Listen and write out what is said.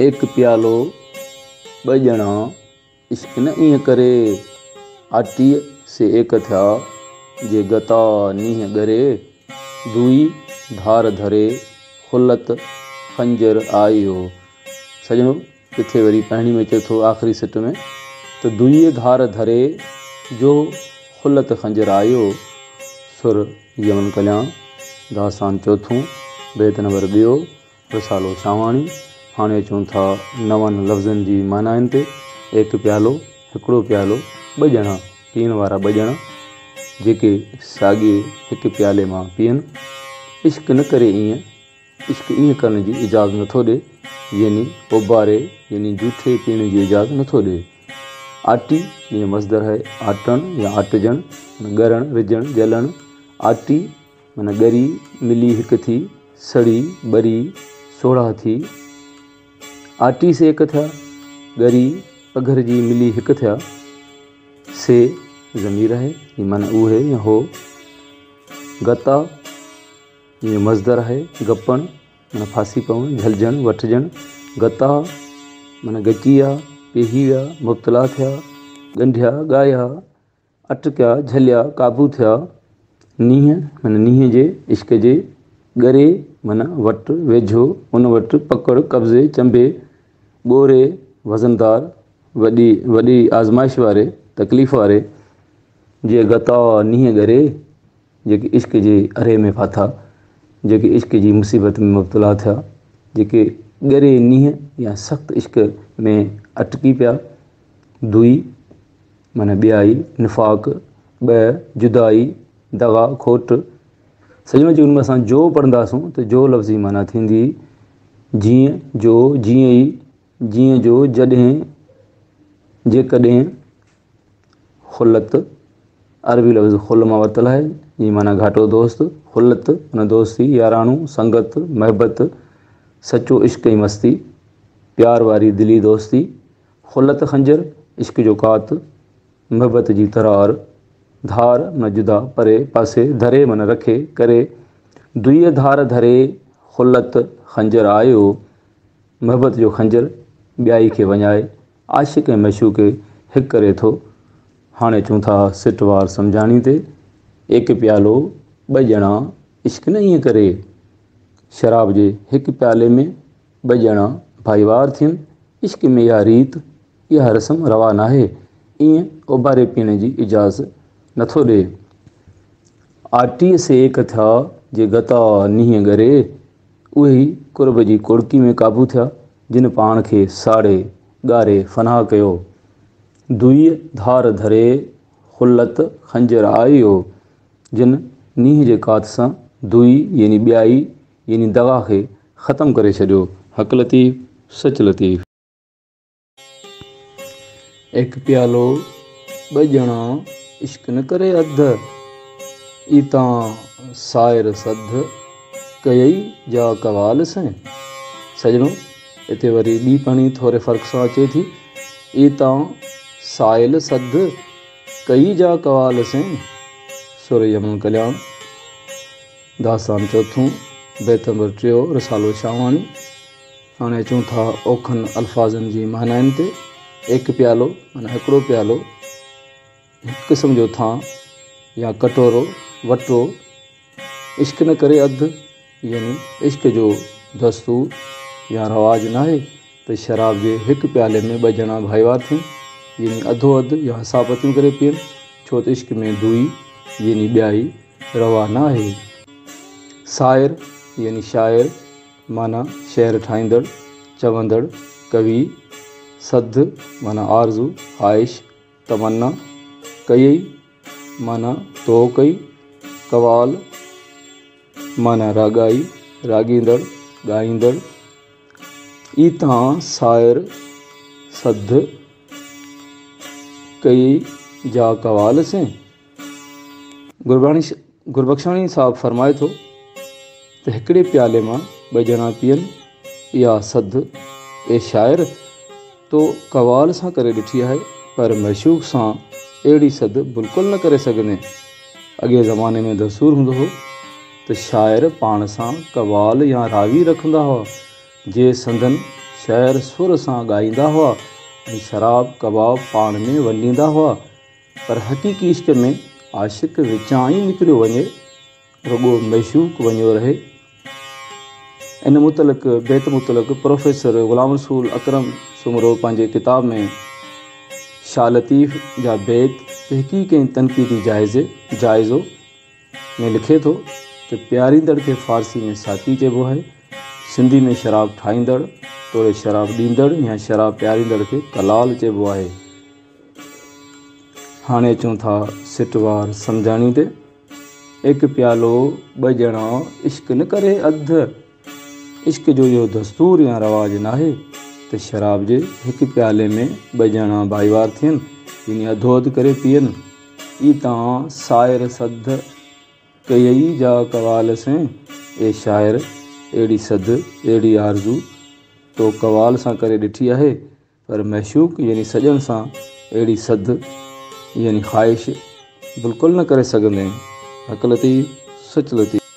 ايڪ پيالو ٻه ڄڻا، عشق نه ائين ڪري. آٽيء سي ايڪ ٿيا، جي گتا نينهن ڳري. دوئي ڌار ڌري، خلت خنجر آئيو. سڄڻو ڪٿي وري پهڻي ۾ اچي ٿو آخري سٽ ۾ ته دوئي ڌار ڌري، جو خلت خنجر آئيو. سر يمن ڪلياڻ، داستان چوٿون، بيت نمبر ٻيو، رسالو شاهواڻي. هاڻي اچون ٿا نون لفظن جي معنائن تي. ايڪ پيالو، هڪڙو پيالو، ٻه ڄڻا، پيئڻ وارا ٻه ڄڻا، جيڪي ساڳئي هڪ پيالي مان پيئن. عشق نه ڪري ائين، عشق ائين ڪرڻ جي اجازت نٿو ڏي، يعني اوباري يعني جوٺي پيئڻ جي اجازت نٿو ڏي. آٽي، جيئن مصدر آهي آٽڻ يا آٽجڻ، ڳرڻ، رجڻ، جلڻ، آٽي معنيٰ ڳري، ملي هڪ ٿي، سڙي، ٻري، سوڙها ٿي. آٽي سي هڪ ٿيا، ڳري، پگهرجي، ملي هڪ ٿيا. سي ضمير آهي، جي معنيٰ اهي يا هو. گتا، جيئن مصدر آهي گپڻ، معنيٰ ڦاسي پوڻ، جهلجڻ، وٺجڻ. گتا، معنيٰ ڳچي ويا، پيهي ويا، مبتلا ٿيا، ڳنڍيا، ڳايا، اٽڪيا، جهليا، قابو ٿيا. نينهن، معنيٰ نينهن جي، عشق جي. ڳري، معنيٰ وٽ، ويجهو، ان وٽ، پڪڙ، قبضي، چنبي. ڳوري، وزندار، وڏي، وڏي آزمائش واري، تڪليف واري. جي گتا نينهن ڳري، جيڪي عشق جي اري ۾ ڦاٿا، جيڪي عشق جي مصيبت ۾ مبتلا ٿيا، جيڪي ڳري نينهن يا سخت عشق ۾ اٽڪي پيا. دوئي، معنيٰ ٻيائي، نفاق، ٻه، جدائي، دغا، کوٽ. سڄڻ جي ان ۾ اسان جو پڙهنداسون ته جو لفظ جي معنيٰ ٿيندي جيئن، جو، جيئن ئي، جيئن جو، جڏهن، جيڪڏهن. خلت، عربي لفظ خل مان ورتل آهي، جنهن جي معنيٰ گهاٽو دوست. خلت معنيٰ دوستي، ياراڻو، سنگت، محبت، سچو عشق ۽ مستي، پيار واري دلي دوستي. خلت خنجر، عشق جو ڪات، محبت جي ترار. ڌار معنيٰ جدا، پري، پاسي. ڌري معنيٰ رکي، ڪري. دوئيء ڌار ڌري، خلت خنجر آيو. محبت جو خنجر ٻيائي کي وڃائي، عاشق ۽ معشوق کي هڪ ڪري ٿو. هاڻي اچون ٿا سٽ وار سمجهاڻي تي. ايڪ پيالو، ٻه ڄڻا، عشق نه ائين ڪري. شراب جي هڪ پيالي ۾ ٻه ڄڻا ڀائيوار ٿين، عشق ۾ اها ريت، اها رسم روا ناهي. ائين اوڀاري پيئڻ جي اجازت نٿو ڏئي. آٽيء سي ايڪ ٿيا، جي گتا نينهن ڳري. اهي ئي قرب جي ڪوڙڪي ۾ قابو ٿيا، جن پاڻ کي ساڙي، ڳاري فنا ڪيو. دوئيء ڌار ڌري، خلت خنجر آئيو، جن نينهن جي ڪات سان دوئي يعني ٻيائي يعني دغا کي ختم ڪري ڇڏيو. حق لطيف، سچ لطيف. ايڪ پيالو ٻه ڄڻا، عشق نه ڪري اڌ. اي تان سائر سڌ، ڪيئي جا قوال سين. سڄڻو اتي وري ٻي پڙهڻي ٿوري فرق سان اچي ٿي. اي تان سائل سڌ، ڪئي جا قوال سين. سر يمن ڪلياڻ، داستان چوٿون، بيت نمبر ٽيو، رسالو شاهواڻي. هاڻي اچون ٿا اوکن الفاظن جي معنائن تي. ايڪ پيالو معنيٰ هڪڙو پيالو، هڪ قسم جو ٿانء يا ڪٽورو، وٽو. عشق نه ڪري اڌ يعني عشق جو دستور يا رواج ناهي ته شراب جي هڪ پيالي ۾ ٻه ڄڻا ڀائيوار ٿين يعني اڌو اڌ يا حصا پتيون ڪري پيئن، ڇو ته عشق ۾ دوئي يعني ٻيائي روا ناهي. سائر يعني شاعر معنيٰ شعر ٺاهيندڙ، چوندڙ، ڪوي. سڌ معنيٰ آرزو، خواهش، تمنا. ڪيئي معنيٰ تو ڪئي. قوال معنيٰ راڳائي، راڳيندڙ، ڳائيندڙ. اي تان سائر سڌ ڪيئي جا قوال سين. گربخشاڻي صاحب فرمائي ٿو ته هڪڙي پيالي مان ٻه ڄڻا پيئن، اها سڌ اي شاعر! تو قوال سان ڪري ڏٺي آهي، پر معشوق سان اهڙي سڌ بلڪل نه ڪري سگهندين. اڳئين زماني ۾ دستور هوندو هو ته شاعر پاڻ سان قوال يا راوي رکندا هئا، جي سندن شعر سر سان ڳائيندا هئا ۽ شراب ڪباب پاڻ ۾ ونڊيندا هئا، پر حقيقي عشق ۾ عاشق وچان ئي نڪريو وڃي، رڳو معشوق وڃيو رهي. ان متعلق بيت متعلق پروفيسر غلام رسول اڪرم سومرو پنهنجي ڪتاب ۾ شاهه لطيف جا بيت تحقيق ۽ تنقيدي جائزي، جائزو، ۾ لکي ٿو ته پياريندڙ کي فارسي ۾ ساقي چئبو آهي، سنڌي ۾ شراب ٺاهيندڙ توڙي شراب ڏيندڙ يا شراب پياريندڙ کي ڪلال چئبو آهي. هاڻي اچون ٿا سٽوار سمجهاڻي تي. هڪ پيالو ٻه ڄڻا عشق نه ڪري اڌ. عشق جو اهو دستور يا رواج ناهي ته شراب جي هڪ پيالي ۾ ٻه ڄڻا ڀائيوار ٿين يعني اڌو اڌ ڪري پيئن. اي تان سائر سڌ ڪيئي جا قوال سين، اي شاعر! اهڙي سڌ، اهڙي آرزو تو قوال سان ڪري ڏٺي آهي، پر معشوق يعني سڄڻ سان اهڙي سڌ يعني خواهش بلڪل نه ڪري سگهندين. حق لطيف، سچ لطيف.